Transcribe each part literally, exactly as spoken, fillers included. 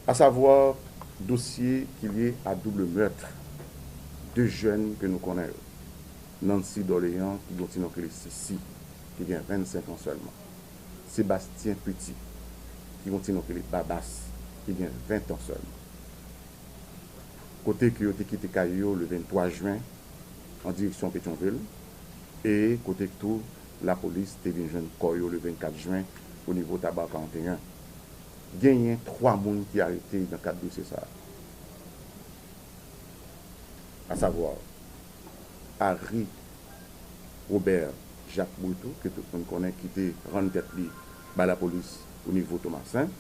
À savoir, dosye ki lye a double meurtre de jèn ke nou konnen yo. Nancy Dorléan, ki gen yon ti non ki rele Sisi, ki gen vennsenk an sèlman. Sébastien Petit, ki gen yon ti non ki rele Babas, ki gen ven an sèlman. Kote ke yo te kite kay yo le venntwa jen an direksyon Petyonvil, e kote tou lapolis te vin jwenn kò yo le vennkat jen o nivo Taba karanteyen. Genyen twa moun ki arete nan kad dosye sa a. À savoir, Harry Robert Jacques Brito, ke tout moun konnen, ki te rann tèt li bay lapolis o nivo Tomasen,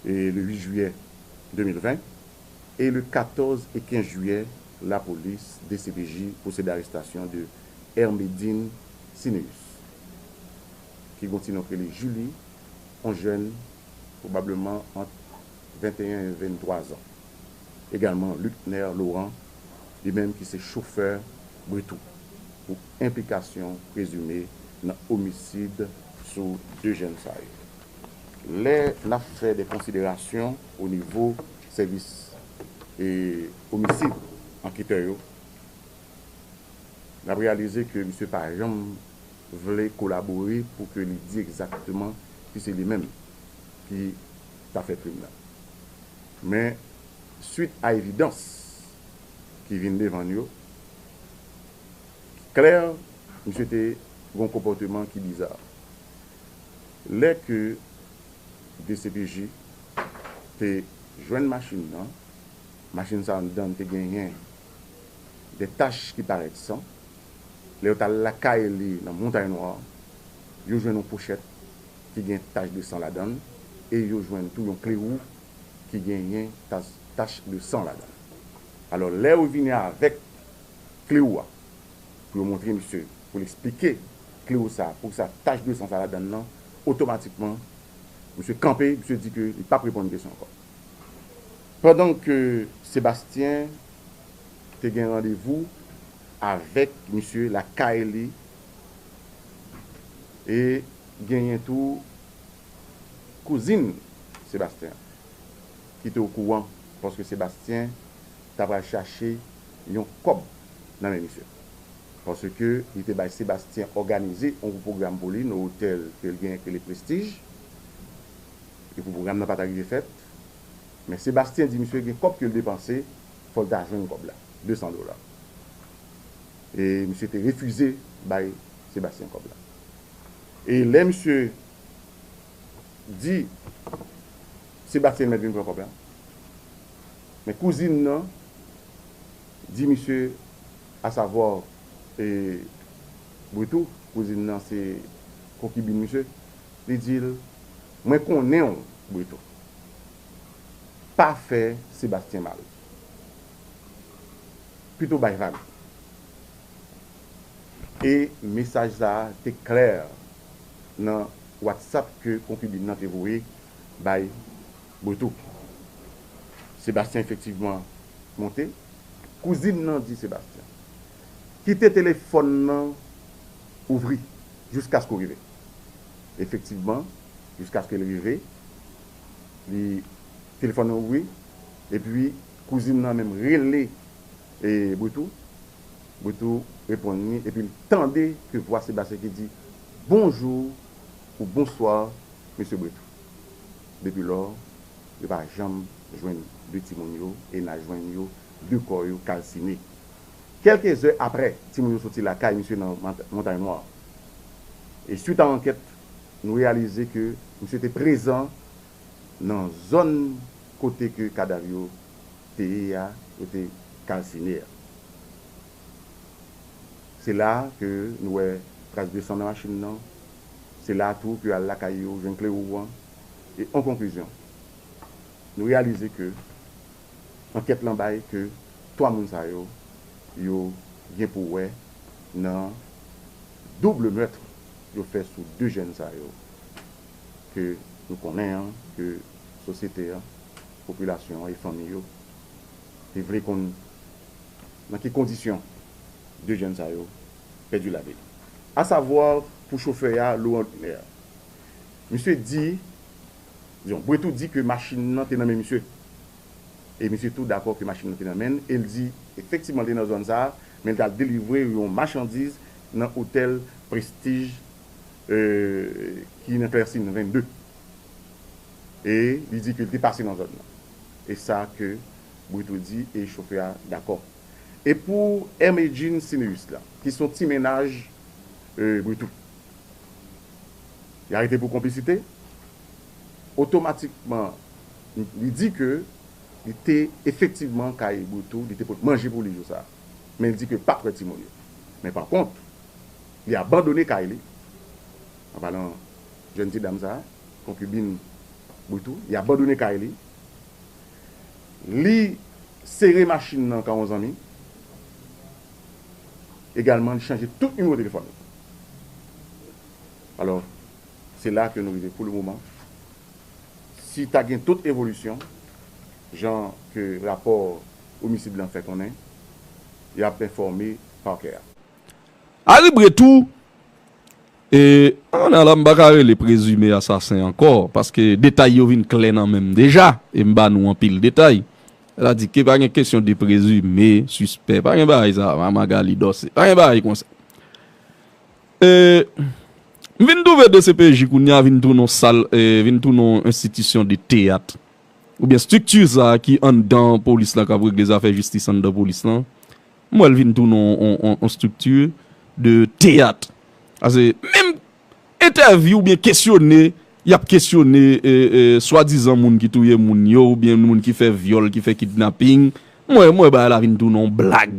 e le uit jiyè de mil ven, e le katòz e kenz jiyè, lapolis, D C P J, pwosede arestasyon de Hermedine Cineus, ki gen yon ti non ki rele Julie, yon jèn pwobableman ant venteyen e venntwa zan. Egalman, Lucner Laurent, li menm ki se chofè Brito, pou enplikasyon prezime nan omisid sou de jèn sa yo. Lè n ap fè de konsiderasyon o nivo sèvis e omisid anketè yo, n ap reyalize ke misye pa janm vle kolabore pou ke li di egzakteman si se li menm ki ta fè krim nan. Men, swit a evidans ki vin devan n yo, ki klè, misye te gen yon konpòteman ki biza. Lè ke D C P J te jwenn machin nan, machin sa anndan te genyen de tach ki parèt san. Lè yo t al lakay li nan Montay Nwa, yo jwenn yon pochèt ki gen tach de san ladan l, e yo jwenn tou yon kle wou ki genyen tach, tach de san ladan l. Alò, lè yo vini avèk kle wou a, pou yo montre misye, pou l eksplike kle wou sa, pou sa tach de san sa ladan l nan, otomatikman, misye kanpe, misye di ke li p ap reponn kesyon ankò. Pandan ke Sebastyen te gen randevou avèk misye lakay li, e genyen tou kouzin Sebastyen ki te okouran, paske Sebastyen ta pral chache yon kòb nan men misye. Paske li te bay Sebastyen òganize yon pwogram pou li nan otèl ke l genyen ki rele Prestige. Epi pwogram nan pa ta rive fèt. Men Sebastyen di misye gen kòb ke l depanse, fò l ta jwenn kòb la, de san dola. E misye te refize bay Sebastyen kòb la. E lè misye di Sebastyen mèt vin pran kòb la, men kouzin nan di misye, asavwa, e, Brito, kouzin nan se konkibin misye, li di l, mwen konnen w, Brito. Pa fè Sebastyen mal. Pito bay vag. E mesaj sa a te klè nan WhatsApp ke konkibin nan te voye bay Brito. Sebastyen efektivman monte. Kouzin nan di Sebastyen, kite telefòn nan ouvri jiskaske w rive. Efektivman, jiskaske l rive, li, telefòn nan ouvri, epi kouzin nan menm rele, e, Brito. Brito reponn li, epi l tande ke vwa Sebastyen ki di, bonjou ou bonswa, mesye Brito. Depi lò, yo pa janm jwenn de timoun yo, e n a jwenn yo, de kò yo kalsine. Kèlke zè apre, timoun yo soti lakay misye nan Mont-, Montay Nwa. E swit a ankèt, nou reyalize ke misye te prezan nan zòn kote ke kadav yo te ye a, yo te kalsine a. Se la ke nou wè tras de san nan machin nan. Se la tou ke al lakay yo, jwenn kle wou an. E an konklizyon, nou reyalize ke ankèt lan bay ke twa moun sa yo, yo gen pou wè nan double meurtre yo fè sou de jèn sa yo, ke nou konnen an, ke sosyete an, popilasyon an e fanmi yo te vle konn nan ki kondisyon de jèn sa yo pèdi lavi. Asavwa, pou chofè a, Laurent Luckner, misye di Dizon, Bretou di ke machin nan te nan men misye. E misye tou dakò ke machin nan te nan men l, e l di efektivman l te nan zòn sa a, men l t al delivre yon machandiz nan otèl Prestige, euh, ki nan Klèsin vennde. E li di ke l te pase nan zòn nan. E sa ke Bretou di, e chofè a dakò. E pou Hermedjine Cineus la, ki se yon ti mennaj, euh, Bretou, li arete pou konplisite. Otomatikman, li di ke li te efektivman kay Bretou, li te pot manje pou li jou sa a. Men li di ke l pa t wè timoun yo. Men pa kont, li abandone kay li, an palan jèn ti dam sa a, konkibin Bretou, li abandone kay li, li sere machin nan kan yon zanmi, egalman li chanje tout nimewo telefòn li. Alò, se la ke nou rive pou le moman. Si ta gen tout evolisyon, jan ke rapò omisid lan fè konnen, y ap enfòme pakè a. Ari Bretou, e, an ala m pa ka rele prezime asasen ankò, paske detay yo vin klè nan men m deja, e m ba nou anpil detay. Sètadi ke pa gen kesyon de prezime, sispè, pa gen bagay sa, Magali Dòse, pa gen bagay konsa. E, m vin twouve D C P J kounye a vin tounen yon sal, e, vin tounen yon enstitisyon de teyat. Oubyen estrikti sa a ki anndan polis la k ap regle zafè jistis anndan polis lan, m wè l vin tounen yon, yon, yon, yon estrikti de teyat. Paske menm entèvyou oubyen kesyone, y ap kesyone, e, e, swadizan moun ki touye moun yo, oubyen moun ki fè vyòl, ki fè kidnaping, m wè, m wè bagay la vin tounen yon blag.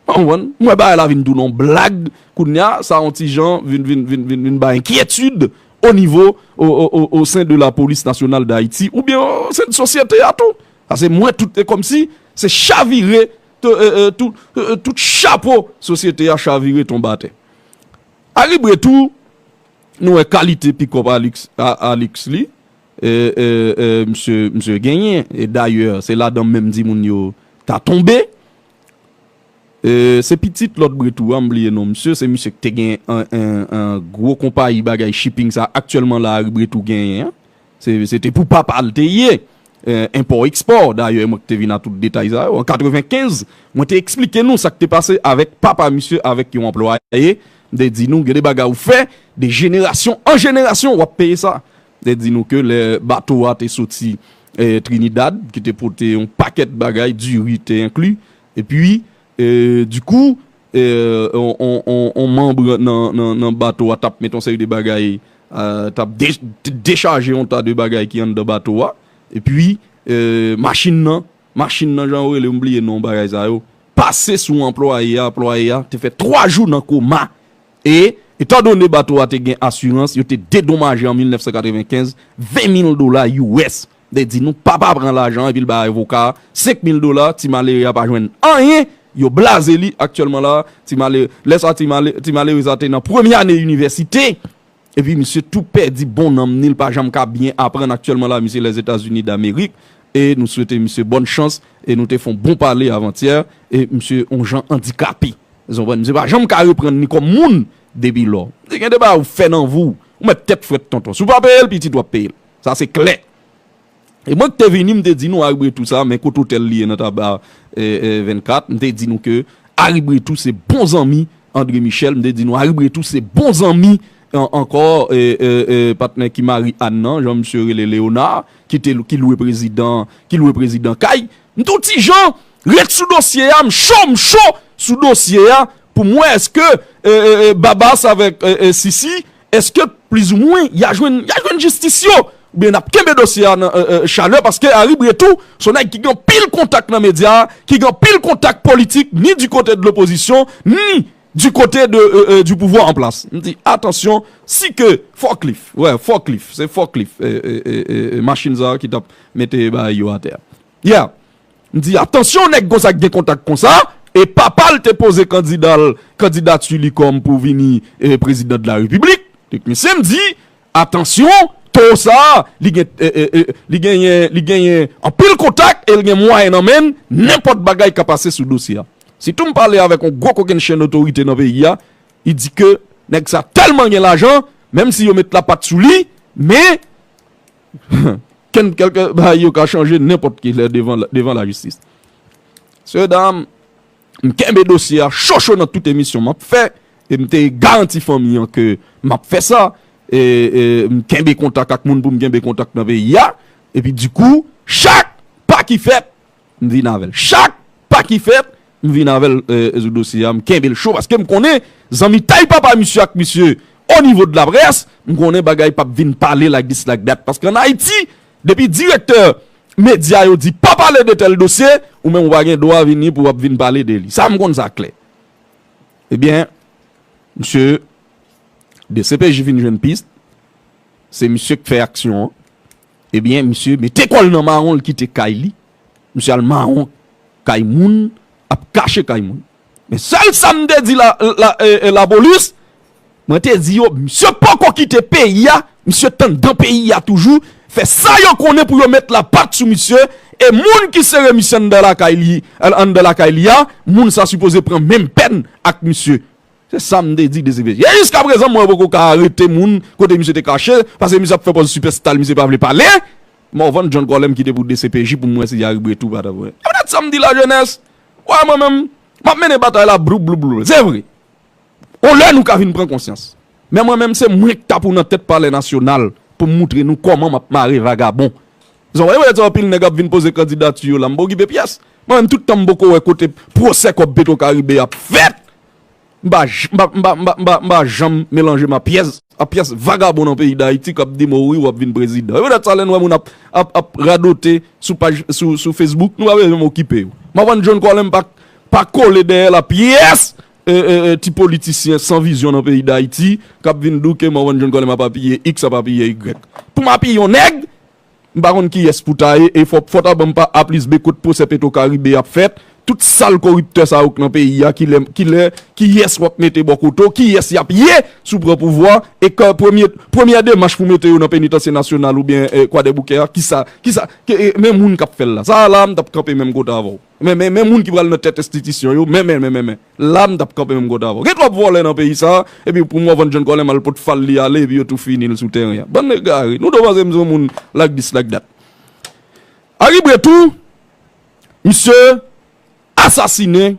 Ou konprann? M wè bagay la vin tounen yon blag. Kounye a, sa yon ti jan vin, vin, vin, vin, vin bay enkyetid o nivo, o, o, o, o sen de la polis nasyonal d Ayiti, oubyen o sen de sosyete a tou. Paske m wè tout, e kòmsi se chavire, to- e, e, tout, e, e, tout chapo sosyete a chavire tonbe atè. Ari Bretou, nou wè kalite pikòp Alix, a- Alix li, e, e, e, misye, misye genyen. E dayè, se ladan menm timoun yo ta tonbe. E, se pitit lòt Bretou a, m bliye non misye, se misye ki te gen an, an, an gwo konpayi bagay shipping sa aktyèlman la Ari Bretou genyen an. Se, se te pou papa l te ye, e, enpò ekspò. Dayè, mwen ki te vin a tout detay sa yo. An katrevenkenz, mwen te eksplike nou sa k te pase avèk papa misye avèk yon anplwaye. M te di nou, gen de bagay ou fè, de jenerasyon an jenerasyon, w ap peye sa. M te di nou ke lè bato a te soti, e, Trinidad, ki te pote yon pakèt bagay, diri te enkli, epi, e, dikou, e, on, on, on, on manm nan, nan, nan bato a t ap met yon seri de bagay, e, t ap de- dechaje yon ta de bagay ki anndan bato a, epi, e, machin nan, machin nan, jan yo rele, m bliye non bagay sa yo, pase sou anplwaye a, anplwaye a te fè twa jou nan koma. E, etandone bato a te gen asirans, yo te dedomaje an mil nèf san katrevenkenz ven mil dola U S. M te di nou, papa pran lajan an, epi l bay avoka a senk mil dola, ti malere a pa jwenn anyen, yo blaze li aktyèlman la, ti malere, lè sa ti malere, ti malere sa te nan premye ane inivèsite, epi misye tou pèdi bon nanm ni, l pa janm ka byen aprann aktyèlman la, misye Lèzetazini Damerik, e nou swete misye bòn chans, e nou te fè yon bon pale avantyè, e misye yon jan andikape. Ou konprann? Misye pa janm ka reprann li kòm moun depi lò. Gen de bagay ou fè nan vi w, ou mèt tèt frèt tonton. Si w pa peye l, pitit w ap peye l. Sa se klè. E mwen ki te vini, m te di nou Ari Bretou sa, men kote otèl li ye nan Taba, e, e, vennkat, m te di nou ke Ari Bretou se bon zanmi André Michel, m te di nou Ari Bretou se bon zanmi an- ankò, e, e, e, patnè ki mari Ann nan, jan misye rele Léonard, ki te, ki lwe prezidan, ki lwe prezidan kay. M tou ti jan ret sou dosye a, m cho, m cho sou dosye a, pou m wè èske, e, e, e, Babas avèk, e, e, Sisi, èske plizoumwen y a jwenn, y a jwenn jistis yo? Oubyen n ap kenbe dosye a nan, e, e, chalè, paske Ari Bretou se yon nèg ki gen anpil kontak nan medya a, ki gen anpil kontak politik, ni di kote de lopozisyon, ni du côté de, e, e, du pouvoir en place. M di, atansyon, si ke forklift, wè, forklift, se forklift, e, e, e, e, e, machin sa yo ki t ap mete bagay yo atè a. Yeah. M di, atansyon, nèg konsa k gen kontak konsa, e papa l te poze kandida l, kandidati li kòm pou vini, e, prezidan de la repiblik. Donk, mesye, m di, atansyon, towo sa a, li gen, e, e, e, li genyen, li genyen anpil kontak e li gen mwayen nan men l, nenpòt bagay ka pase sou dosye a. Sitou m pale avèk yon gwo kokenn chenn otorite nan peyi a, li di ke nèg sa tèlman gen lajan, menm si yo met lapat sou li, men Kenn kèlke bagay yo ka chanje nenpòt ki lè devan, devan lajistis. Mesye dam, m kenbe dosye a cho cho nan tout emisyon m ap fè, e m te garanti fanmi an ke m ap fè sa, e, e m kenbe kontak ak moun pou m kenbe kontak nan peyi a, epi dikou, chak pa ki fèt, m vin avè l. Chak pa ki fèt, m vin avè l, e, sou dosye a, m kenbe l cho, paske m konnen zanmitay papa misye ak misye o nivo de laprès, m konnen bagay p ap vin pale like this, like that, paske ann Ayiti, depi direktè medya yo di pa pale de tèl dosye, ou menm ou pa gen dwa vini pou w ap vin pale de li. Sa m konn sa klè. Ebyen, misye, D C P J vin jwenn pis, se misye k fè aksyon an. Ebyen, misye mete kò l nan mawon, l kite kay li. Misye al mawon kay moun, ap kache kay moun. Men sèl sa m te di la, la, e, e, lapolis, mwen te di yo, misye poko kite peyi a, misye t anndan peyi a toujou, fè sa yo konnen pou yo met lapat sou misye, e moun ki sere misye anndan lakay li, anndan lakay li a, moun sa sipoze pran menm pèn ak misye. Se sa m te di D C P J. E jiska prezan, mwen poko ka arete moun kote misye te kache, paske misye ap fè pòz sipèsta l, misye pa vle pale. Morvan John Colem ki te pou D C P J pou mwen si Yari Bretou pa t ap wè. E poutèt sa m di lajenès, wè mwen menm, m ap mennen batay la blou blou blou. Se vre. On lè nou ka vin pran konsyans. Men mwen menm se mwen k ta pou nan tèt palè nasyonal pou m moutre nou kòman m ap mare vagabon. Zanmi, e poutèt sa anpil nèg ap vin poze kandidati yo la, m pa okipe pyès. Mwen menm tout tan m poko wè kote pwosè kòb Petro Caribe ap fèt. M pa j- m pa- m pa- m pa- m pa- m pa janm melanje m a pyès, a pyès vagabon nan peyi Dayiti k ap di mwen wi w ap vin prezidan. E poutèt sa lè n wè moun ap, ap, ap radote sou paj, sou, sou Facebook, nou pa bezwen m okipe yo. Morvan John Colem pa, pa kole dèyè l a pyès, e, e, e, ti politisyen san vizyon nan peyi Dayiti k ap vin di w ke Morvan John Colem ap apiye X, ap apiye Y. Pou m apiye yon nèg, m pa konn kiyès pou ta ye, e fò, fò ta ban m pa A plis B kot pwosè Petro Caribe ap fèt. Tout sal koriptè sa yo k nan peyi a, kilè, kilè, kiyès w ap mete bò kote w, kiyès y ap ye si w pran pouvwa, e ke premye, premyè demach pou mete yo nan penitansye nasyonal oubyen, e, Kwadèboukè a, kisa, kisa, ke, e, men moun k ap fè l la. Sa a la, m t ap kanpe menm kote avè w. Men, men, men moun ki pral nan tèt enstitisyon yo, men, men, men, men, men. La, m t ap kanpe menm kote avè w. Gen twòp vòlè nan peyi sa a, epi pou Morvan John Colem al pot fal li ale, epi yo tou fini l sou teren an. Bann egare, nou tou panse m se yon moun like this, like that. Yari Bretou, misye asasinen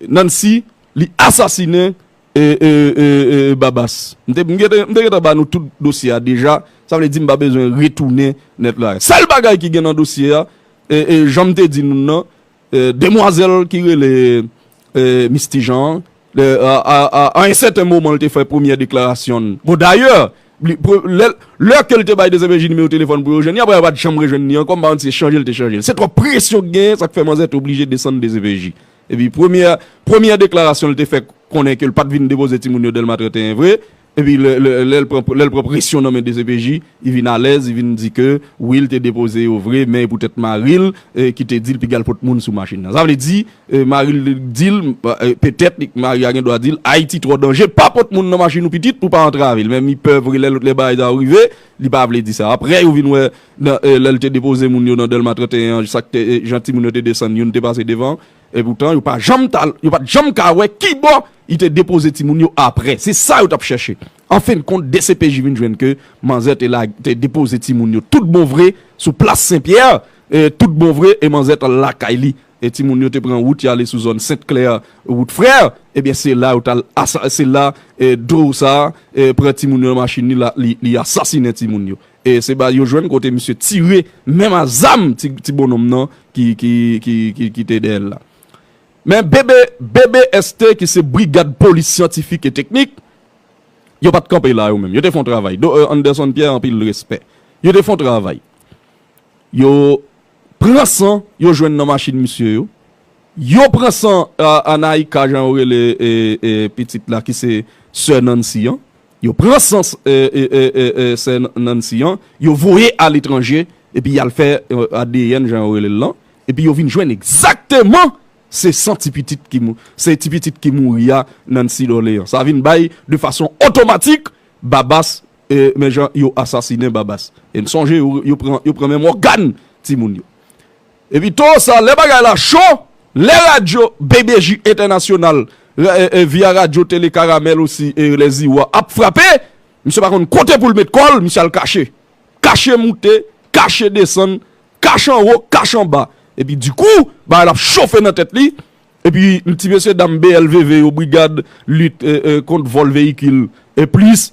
Nancy, li asasinen, e, e, e, e, Babas. M te, m te, m te gentan ba nou tout dosye a deja, sa vle di m pa bezwen retounen nèt la. Sèl bagay ki gen nan dosye a, e, e, jan m te di nou nan, e, demwazèl ki rele, e, Misty Jean, e, a, a, a, a yon sèten moman, l te fè premyè deklarasyon l. Bon, dayè, li, pre- lè, lè ke l te bay D C P J nimewo telefòn pou yo jwenn li, apre yo pa t janm rejwenn li ankò, m pa konn si se chanje l te chanje l. Se twòp presyon k genyen, sa k fè manzè te oblije desann D C P J. Epi premyè, premyè deklarasyon l te fè konnen ke l pa t vin depoze timoun yo Dèlma trannteyen vre. Epi lè, lè, lè l pran, lè l pran presyon nan men D C P J, li vin alèz, li vin di ke wi, l te depoze yo vre, men poutèt mari l, e, ki te di l piga l pot moun sou machin nan. Sa vle di, e, mari l di l, e, petèt, li, mari a gen dwa di l, Ayiti twò danje, pa pot moun nan machin ou pitit pou pa antrave l. Men li pè vre lè, lè bagay sa yo rive, li pa vle di sa. Apre, yo vin wè, nan, e, lè l te depoze moun yo nan Dèlma trannteyen an, sa k te, e, jan timoun yo te desann, youn te pase devan. E poutan, yo pa janm ta, yo pa t janm ka wè ki bò li te depoze timoun yo apre. Se sa yo t ap chèche. An fen de kont, D C P J vin jwenn ke manzè te la, te depoze timoun yo tout bon vre sou plas Senpyè, e tout bon vre, e manzè t al lakay li. E timoun yo te pran wout, y ale sou zòn Sent Klè, wout Frè. Ebyen, se la yo t al asa-, se la, e, dwo sa, e, pran timoun yo nan machin li, la, li, li asasinen timoun yo. E se ba yo jwenn kote misye tire menm a zam ti, ti bonòm nan ki, ki, ki, ki, ki te dèyè l la. Men B B, B B S T, ki se Brigad Polis Syantifik e Teknik, yo pa t kanpe la yo menm. Yo te fè yon travay. Do, e, Anderson Pierre, anpil respè. Yo te fè yon travay. Yo pran san yo jwenn nan machin misye yo. Yo pran san a, Anaïka, jan yo rele, e, e, pitit la, ki se sè Nancy an. Yo pran san, e, e, e, e, e, sè Nancy an. Yo voye aletranje. Epi y al fè, e, A D N, jan yo rele l lan. Epi yo vin jwenn egzakteman se san ti pitit ki mou-, se ti pitit ki mouri a, Nancy Dorléans. Sa vin bay de fason otomatik Babas, e, men jan yo asasinen Babas. E n sonje yo, yo pran, yo pran menm ògàn timoun yo. Epi to sa, lè bagay la cho, lè radyo B B J Entènasyonal, e, e, via radyo Tele Karamèl osi, e, Lèziwa ap frape, misye pa konn kote pou l met kò l, misye al kache. Kache moute, kache desann, kache anwo, kache anba. Epi dikou, bagay la ap chofe nan tèt li. Epi ti mesye dam B L V V yo, Brigad Lit e, e, Kont Vòl Veyikil, e plis,